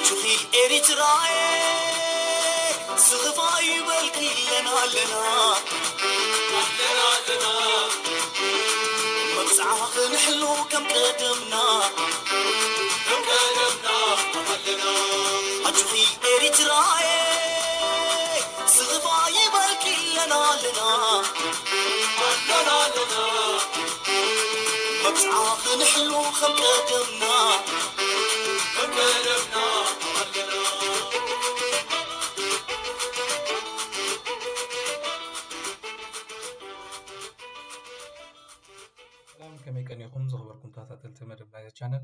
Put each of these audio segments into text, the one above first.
ቹኺ ኤሪትራየ ስኽፋ ይበልኪ ኣለና ኣለና ኣለና ኣለና መብጽዓ ክንሕሉ ከም ቀደምና ከም ቀደምና ኣለና ኣቹኺ ኤሪትራየ ስኽፋ ይበልኪ ኣለና ኣለና ኣለና ኣለና መብጽዓ ክንሕሉ ከም ቀደምና ከም ቀደምና ኣለና ሰላም ከመይ ቀኒኹም ዝኽበርኩም ተኸታተልቲ መደብ ናይዚ ቻነል።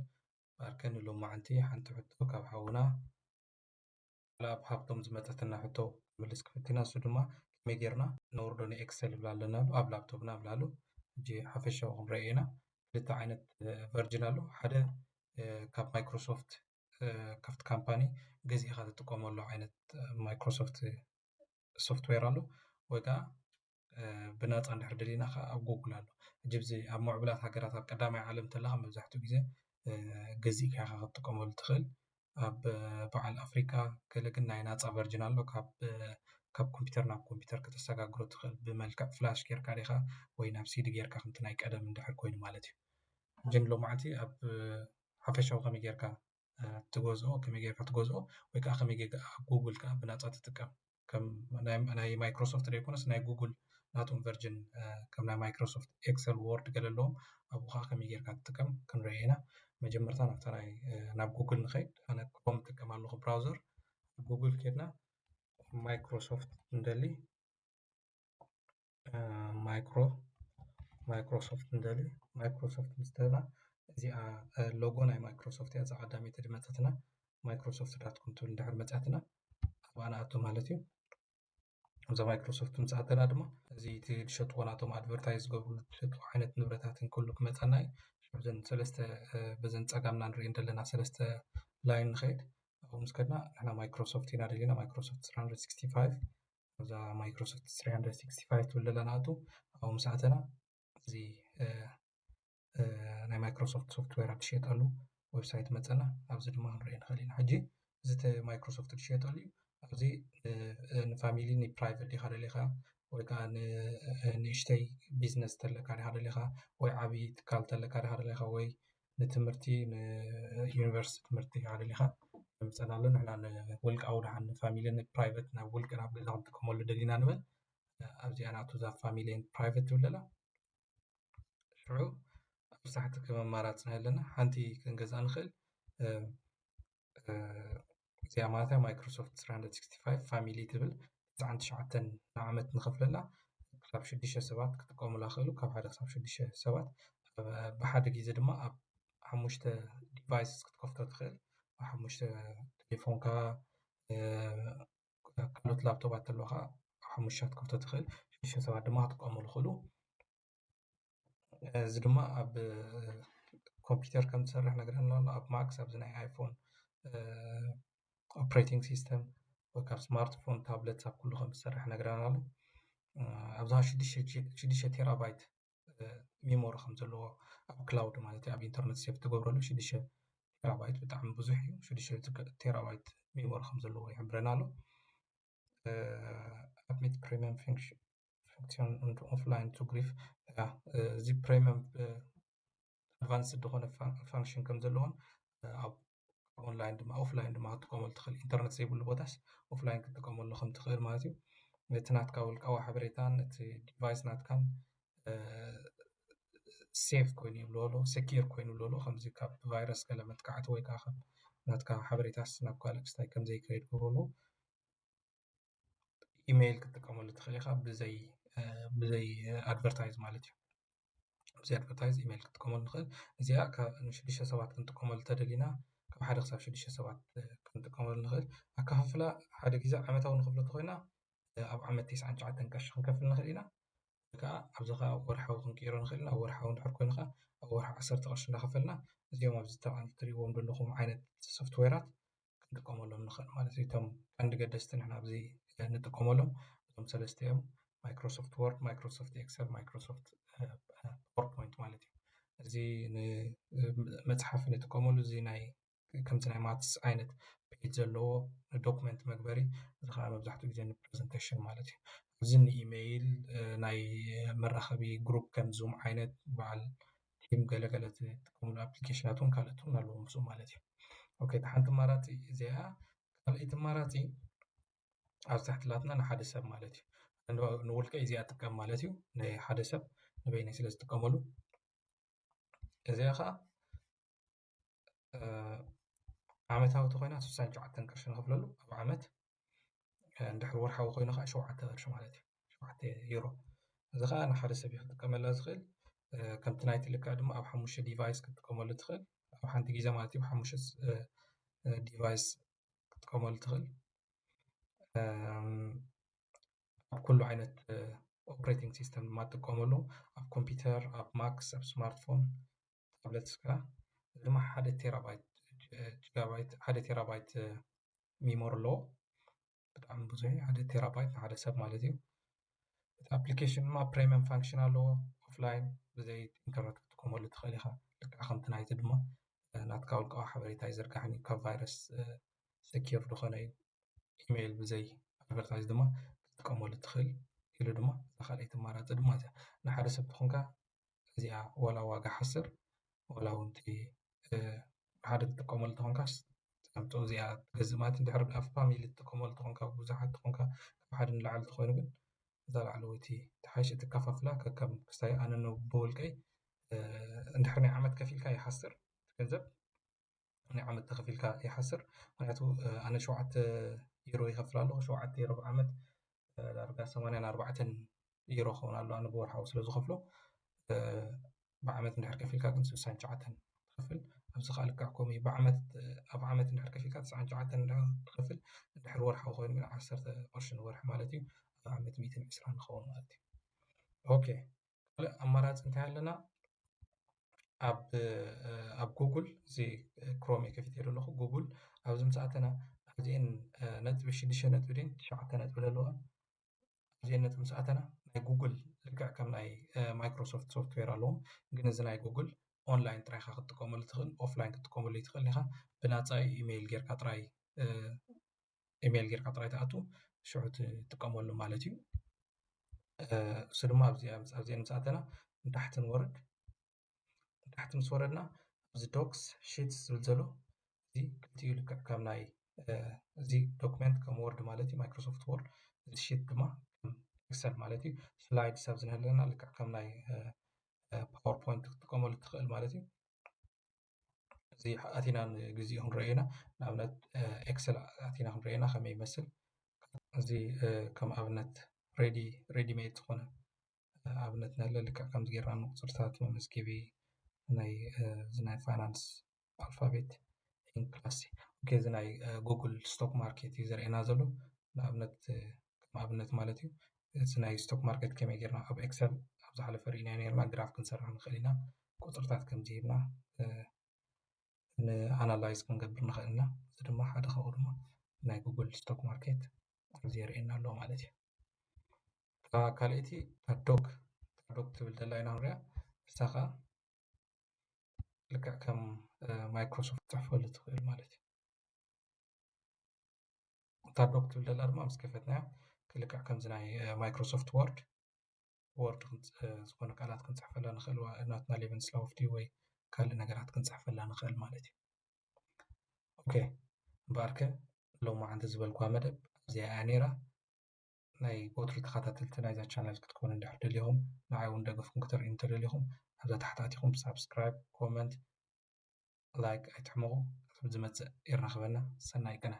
ባርከኒ ሎማዓንቲ ሓንቲ ሕቶ ካብ ሓውና ላብ ሃብቶም ዝመፀትና ሕቶ ምልስ ክፍትና እሱ ድማ ከመይ ጌርና ነውርዶ ንኤክሰል ይብላ ኣለና ኣብ ላፕቶፕና ብላሉ። ሕጂ ሓፈሻዊ ክንረአ ኢና። ክልተ ዓይነት ቨርጅን ኣሎ። ሓደ ካብ ማይክሮሶፍት ካብቲ ካምፓኒ ገዚእካ ትጥቀመሉ ዓይነት ማይክሮሶፍት ሶፍትዌር ኣሎ ወይ ከዓ ብናፃ እንድሕር ደሊና ከዓ ኣብ ጉግል ኣሎ። ሕጂ ብዚ ኣብ ምዕቡላት ሃገራት ኣብ ቀዳማይ ዓለም ተለካ መብዛሕትኡ ግዜ ገዚእካ ኢካ ክትጥቀመሉ ትኽእል። ኣብ በዓል ኣፍሪካ ገለ ግን ናይ ናፃ ቨርጅን ኣሎ። ካብ ኮምፒተር ናብ ኮምፒተር ከተሰጋግሮ ትኽእል ብመልክዕ ፍላሽ ጌርካ ዲኻ ወይ ናብ ሲዲ ጌርካ ከምቲ ናይ ቀደም እንድሕር ኮይኑ ማለት እዩ። ሕጂ ንሎማዓንቲ ኣብ ሓፈሻዊ ከመይ ጌርካ ትገዝኦ ከመይ ጌርካ ትገዝኦ ወይ ከዓ ከመይ ጌርካ ኣብ ጉግል ከዓ ብናፃ ትጥቀም ከም ናይ ማይክሮሶፍት ዘይኮነስ ናይ ጉግል ናቶም ቨርጅን ከም ናይ ማይክሮሶፍት ኤክሰል ወርድ ገለ ኣለዎም ኣብኡ ከዓ ከመይ ጌርካ ትጥቀም ክንረአ ኢና። መጀመርታ ናብታ ናይ ናብ ጉግል ንኸይድ። ኣነ ክሮም እጥቀም ኣለኹ ብራውዘር። ጉግል ከድና ማይክሮሶፍት እንደሊ ማይክሮ ማይክሮሶፍት እንደሊ ማይክሮሶፍት ምስ ተላ እዚኣ ሎጎ ናይ ማይክሮሶፍት እያ። እዛ ቀዳመይቲ ድመፀትና ማይክሮሶፍት ዳት ኮም ትብል እንድሕር መፅያትና ኣብኣ ንኣቱ ማለት እዩ። እዛ ማይክሮሶፍት ምስ ኣተና ድማ እዚ እቲ ዝሸጥዎ ናቶም ኣድቨርታይዝ ዝገብሩ ዝሸጡ ዓይነት ንብረታትን ኩሉ ክመፀና እዩ። እዘን ሰለስተ በዘን ፀጋምና ንሪኦ ዘለና ሰለስተ ላይን ንኸይድ ኣብኡ ምስ ከድና ንሕና ማይክሮሶፍት ኢና ደሊና ማይክሮሶፍት ስራን ስክስቲ ፋይቭ ኣብዛ ማይክሮሶፍት ስሪ ሃንድረድ ሲክስቲ ፋይቭ ትብል ዘለና ኣቱ ኣብኡ ምስ ኣተና እዚ ናይ ማይክሮሶፍት ሶፍትዌር ኣብ ትሸጠሉ ዌብሳይት መፀና ኣብዚ ድማ ክንርኢ ንኽእል ኢና። ሕጂ እዚ ማይክሮሶፍት ትሸጠሉ እዩ። ኣብዚ ንፋሚሊ ንፕራይቨት ዲኻ ደሊኻ ወይ ከዓ ንእሽተይ ቢዝነስ ተለካ ዲኻ ደሊኻ ወይ ዓብዪ ትካል ተለካ ዲኻ ደሊኻ ወይ ንትምህርቲ ንዩኒቨርሲቲ ትምህርቲ ዲኻ ደሊኻ ንምፀና ኣሎ ንሕና ንውልቃዊ ድሓን ንፋሚሊ ንፕራይቨት ናብ ውልቂ ናብ ገዛ ክንጥቀመሉ ደሊና ንበል ኣብዚኣ ናቱ እዛ ፋሚሊ ፕራይቨት ትብል ዘላ ሽዑ ኣብ ሳሕቲ ከም ኣማራፂ ናይ ኣለና ሓንቲ ክንገዝኣ ንኽእል እዚኣ ማለት ማይክሮሶፍት ስራንደድ ሲክስቲ ፋይቭ ፋሚሊ ትብል ትስዓን ትሽዓተን ንዓመት ንኸፍለላ ክሳብ ሽዱሽተ ሰባት ክጥቀሙላ ክእሉ ካብ ሓደ ክሳብ ሽዱሽተ ሰባት ብሓደ ግዜ ድማ ኣብ ሓሙሽተ ዲቫይስ ክትከፍቶ ትኽእል ሓሙሽተ ቴሌፎንካ ካልኦት ላፕቶባት ተለዋ ከዓ ሓሙሽተ ክትከፍቶ ትኽእል ሽዱሽተ ሰባት ድማ ክጥቀሙሉ ይኽእሉ እዚ ድማ ኣብ ኮምፒውተር ከም ትሰርሕ ነግረና ኣሎ ኣብ ማክስ ኣብዚ ናይ ኣይፎን ኦፕሬቲንግ ሲስተም ወይ ካብ ስማርትፎን ታብለት ኣብ ኩሉ ከም ትሰርሕ ነግረና ኣሎ ኣብዛ ሽዱሽተ ቴራባይት ሚሞሪ ከም ዘለዎ ኣብ ክላውድ ማለት ኣብ ኢንተርነት ሴፍ ትገብረሉ ሽዱሽተ ቴራባይት ብጣዕሚ ብዙሕ እዩ ሽዱሽተ ቴራባይት ሚሞሪ ከም ዘለዎ ይሕብረና ኣሎ admit premium function offline to grif እዚ premium advanced ዝኾነ function ከም ዘለዎን ኣብ ኦንላይን ድማ ኦፍላይን ድማ ክትጥቀመሉ ትኽእል ኢንተርነት ዘይብሉ ቦታስ ኦፍላይን ክትጥቀመሉ ከም ትኽእል ማለት እዩ እቲ ናትካ ውልቃዊ ሓበሬታን እቲ ዲቫይስ ናትካን ሴፍ ኮይኑ ይብልዎ ኣለዉ secure ኮይኑ ይብልዎ ኣለዉ ከምዚ ካብ ቫይረስ ገለ መጥቃዕቲ ወይ ከዓ ናትካ ሓበሬታስ ናብ ካልእ ክስታይ ከም ዘይከይድ ክብሉ ኣለዉ ኢሜይል ክትጥቀመሉ ትኽእል ኢኻ ብዘይ ብዘይ ኣድቨርታይዝ ማለት እዩ ብዘይ ኣድቨርታይዝ ኢሜይል ክትጥቀመሉ ንኽእል እዚኣ ንሽዱሽተ ሰባት ክንጥቀመሉ ተደሊና ካብ ሓደ ክሳብ ሽዱሽተ ሰባት ክንጥቀመሉ ንኽእል ኣካፋፍላ ሓደ ግዜ ዓመታዊ ንኽፍሎ ተኮይና ኣብ ዓመት ተስዓን ትሽዓተን ቀሺ ክንከፍል ንኽእል ኢና ወይ ከዓ ኣብዚ ከዓ ወርሓዊ ክንቅይሮ ንኽእል ኢና ወርሓዊ እንድሕር ኮይኑ ከዓ ኣብ ወርሒ ዓሰርተ ቅርሺ እንዳኸፈልና እዚኦም ኣብዚ ተቐምቲ ትሪእዎም ዘለኹም ዓይነት ሶፍትዌራት ክንጥቀመሎም ንኽእል ማለት እዩ እቶም ቀንዲ ገደስቲ ንሕና ኣብዚ ንጥቀመሎም እዞም ሰለስተ እዮም ማይክሮሶፍት ወርድ ማይክሮሶፍት ኤክሰል ማይክሮሶፍት ፓወርፖይንት ማለት እዩ እዚ መፅሓፍ ንጥቀመሉ እዚ ናይ ከምዚ ናይ ማትስ ዓይነት ቴምፕሌት ዘለዎ ዶክመንት መግበሪ። እዚ ከዓ መብዛሕትኡ ግዜ ንፕሬዘንቴሽን ማለት እዩ። እዚ ንኢሜይል፣ ናይ መራኸቢ ግሩፕ ከም ዙም ዓይነት፣ በዓል ቲም፣ ገለገለ ትጥቀምሉ ኣፕሊኬሽናት እውን ካልኦት እውን ኣለዎም ምስኡ ማለት እዩ። ኦኬ፣ እቲ ሓንቲ ኣማራፂ እዚኣ። ካልኣይቲ ኣማራፂ ኣብ ታሕቲ ላትና ንሓደ ሰብ ማለት እዩ። ንውልቀ እዚኣ ጥቀም ማለት እዩ። ናይ ሓደ ሰብ ንበይነይ ስለ ዝጥቀመሉ እዚኣ ከዓ ዓመታዊ ተኮይና ስሳን ሸውዓተን ቅርሺ ንኸፍለሉ ኣብ ዓመት። እንድሕር ወርሓዊ ኮይኑ ከዓ ሸውዓተ ቅርሺ ማለት እዩ፣ ሸውዓተ ዩሮ። እዚ ከዓ ንሓደ ሰብ እዩ ክጥቀመላ ዝኽእል። ከምቲ ናይቲ ልክዕ ድማ ኣብ ሓሙሽተ ዲቫይስ ክትጥቀመሉ ትኽእል። ኣብ ሓንቲ ግዜ ማለት እዩ፣ ሓሙሽተ ዲቫይስ ክትጥቀመሉ ትኽእል። ኣብ ኩሉ ዓይነት ኦፕሬቲንግ ሲስተም ድማ ትጥቀመሉ፣ ኣብ ኮምፒውተር፣ ኣብ ማክስ፣ ኣብ ስማርትፎን፣ ታብለት እስከ ድማ ሓደ ቴራባይት ጂጋባይት፣ ሓደ ቴራባይት ሚሞሪ ኣለዎ። ብጣዕሚ ብዙሕ እዩ፣ ሓደ ቴራባይት ንሓደ ሰብ ማለት እዩ። እቲ ኣፕሊኬሽን ድማ ፕሪሚየም ፋንክሽን ኣለዎ። ኦፍላይን ብዘይ ኢንተርነት ክትጥቀመሉ ትኽእል ኢኻ። ልክዕ ከምቲ ናይቲ ድማ ናትካ ውልቃዊ ሓበሬታ ይዝርጋሕን እዩ፣ ካብ ቫይረስ ሰኪር ዝኾነ እዩ። ኢሜይል ብዘይ ኣድቨርታይዝ ድማ ክትጥቀመሉ ትኽእል ኢሉ ድማ እዛ ካልኣይቲ ኣማራፂ ድማ እዚኣ ንሓደ ሰብ ተኾንካ እዚኣ ዋላ ዋጋ ሓስር ዋላ እውን እቲ ሓደ ትጥቀመሉ ተኾንካስ ተምጡ እዚኣ ትገዝእ ማለት እንድሕር ኣብ ፋሚሊ ትጥቀመሉ ተኾንካ ብዙሓት ተኾንካ ካብ ሓደ ንላዕሊ ተኾይኑ ግን እዛ ላዕለወይቲ ትሓይሽ ትከፋፍላ ከከም ክስታይ ኣነ ብውልቀይ እንድሕር ናይ ዓመት ከፊልካ ይሓስር ገንዘብ ናይ ዓመት ተኸፊልካ ይሓስር። ምክንያቱ ኣነ ሸውዓተ ዩሮ ይኸፍል ኣለኹ። ሸውዓተ ዩሮ ብዓመት ዳርጋ ሰማንያን ኣርባዕተን ዩሮ ክኸውን ኣሎ ኣነ ብወርሓዊ ስለ ዝኸፍሎ። ብዓመት እንድሕር ከፊልካ ግን ስሳን ሸውዓተን ትኸፍል። ኣብዚ ከዓ ልክዕ ከምኡ እዩ። ብዓመት ኣብ ዓመት እንድሕር ከፊልካ ትስዓን ሸውዓተን እንድሕር ትኸፍል እንድሕር ወርሓዊ ኮይኑ ግን ዓሰርተ ቅርሺ ንወርሒ ማለት እዩ። ኣብ ዓመት ሚእትን ዕስራን ንኸውን ማለት እዩ። ኦኬ። ካልእ ኣማራፂ እንታይ ኣለና? ኣብ ኣብ ጉግል እዚ ክሮም እየ ከፊተ ዘለኹ። ጉግል ኣብዚ ምስ ኣተና ኣብዚአን ነጥቢ ሽዱሽተ ነጥቢ ድን ትሽዓተ ነጥቢ ዘለዋ ኣብዚአን ነጥቢ ምስ ኣተና ናይ ጉግል ልክዕ ከም ናይ ማይክሮሶፍት ሶፍትዌር ኣለዎም። ግን እዚ ናይ ጉግል ኦንላይን ጥራይ ኢኻ ክትጥቀመሉ ትኽእል፣ ኦፍላይን ክትጥቀመሉ ይትኽእል ኢኻ። ብናፃ ኢሜይል ጌርካ ጥራይ ኢሜይል ጌርካ ጥራይ ትኣቱ ሽዑ ትጥቀመሉ ማለት እዩ። እሱ ድማ ኣብዚአን ምስ ኣተና ንታሕቲ ንወርድ። ንታሕቲ ምስ ወረድና ኣብዚ ዶክስ ሺትስ ዝብል ዘሎ እዚ ክልቲኡ ልክዕ ከም ናይ እዚ ዶክመንት ከም ወርድ ማለት እዩ ማይክሮሶፍት ወርድ፣ እዚ ሺት ድማ ከም ኤክሰል ማለት እዩ። ስላይድስ ኣብዚ ንህለና ልክዕ ከም ናይ ፓወርፖይንት ክትጥቀመሉ ትኽእል ማለት እዩ። እዚ ኣቲና ንግዚኡ ክንሪኦ ኢና። ንኣብነት ኤክሰል ኣቲና ክንሪኦ ኢና ከመይ ይመስል። እዚ ከም ኣብነት ሬዲ ሬዲ ሜድ ዝኾነ ኣብነት ንህለ ልክዕ ከምዚ ጌርና ንቁፅርታት መመዝገቢ ናይ እዚ ናይ ፋይናንስ ኣልፋቤት ኢን ክላሲ። ኦኬ፣ እዚ ናይ ጉግል ስቶክ ማርኬት እዩ ዘርእየና ዘሎ። ንኣብነት ከም ኣብነት ማለት እዩ። እዚ ናይ ስቶክ ማርኬት ከመይ ጌርና ኣብ ኤክሰል ኣብ ዝሓለፈ ርኢና ኔርና ግራፍ ክንሰርሕ ንኽእል ኢና። ቁፅርታት ከምዚ ሂብና ንኣናላይዝ ክንገብር ንኽእል ኢና። እዚ ድማ ሓደ ካብኡ ድማ ናይ ጉግል ስቶክ ማርኬት ኣብዚ የርእየና ኣሎ ማለት እዩ። እታ ካልኣይቲ ታዶግ ታዶግ ትብል ዘላ ኢና ንሪኣ። እሳ ከዓ ልክዕ ከም ማይክሮሶፍት ትፅሕፈሉ ትኽእል ማለት እዩ። እታ ዶክ ትብል ዘላ ድማ ምስ ከፈትናያ ልክዕ ከምዚ ናይ ማይክሮሶፍት ወርድ ወርድ ዝኾነ ቃላት ክንፅሕፈላ ንኽእል፣ ናትና ሌቨንስላውፍ ድዩ ወይ ካልእ ነገራት ክንፅሕፈላ ንኽእል ማለት እዩ። ኦኬ፣ እምበኣርከ ሎማዓንቲ ዝበልኳ መደብ ኣብዚኣ እያ ነይራ። ናይ ወትሩ ተኸታተልቲ ናይዛ ቻነል ክትኮኑ እንድሕር ደሊኹም፣ ንዓይ እውን ደገፍኩም ክተርእዩ እንተደሊኹም ኣብዛ ታሕቲ ኣቲኹም ሳብስክራይብ፣ ኮመንት፣ ላይክ ኣይትሕመቑ። ኣብ ዝመፅእ ይራኸበና። ሰናይ ቅነ።